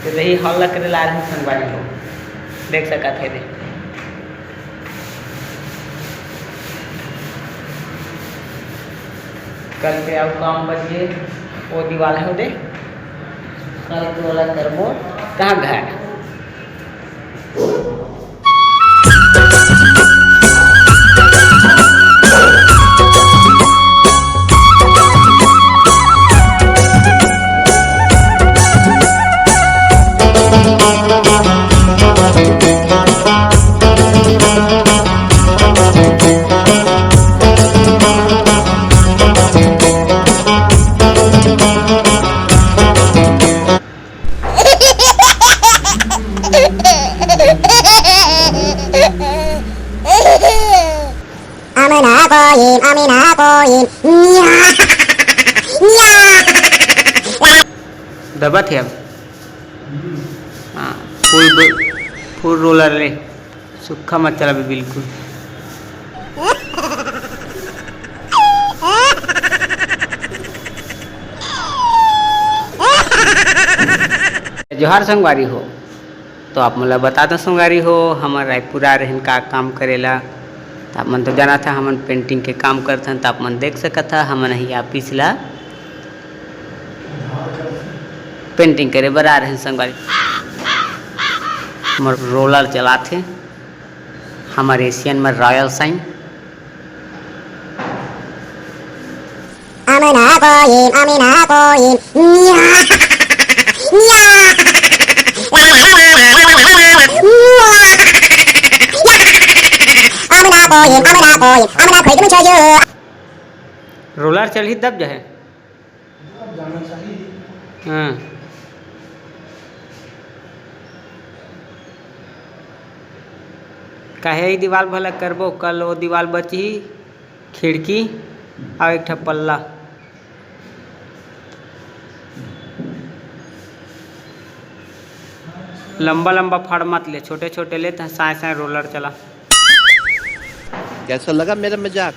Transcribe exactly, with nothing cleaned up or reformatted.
यही हॉल ला करे ला रहे संगवारी हो, देख सकत हे दे। कल के अउ काम बचिए, वो दीवाल हे दे, कल के वाला करबो। कहाँ घर? दबत हे अब। हाँ, फुल ब-, फुल रोलर ले, सुक्खा मत चलाबे बिल्कुल। जोहार संगवारी हो, तो आप मन ला बता दो संगवारी हो, हमर रायपुर आ रहेन का काम करेला। तो आप मन तो जाना था, हमन पेंटिंग के काम करथन, तो आप मन देख सकत हा, हमन ही ऑफिस ला पेंटिंग करे बर आ रहेन संगवारी। हमर रोलर चलाथे, हमर एशियन में रॉयल साइन। रोलर चलही तब जाहे। हाँ। काहे ई दीवाल भला करबो, कल वो दीवाल बचही, खिड़की अउ एक ठा पल्ला। लंबा लंबा फाड़ मत ले, छोटे छोटे ले, त साए साए रोलर चला। कैसा लगा मेरा मजाक?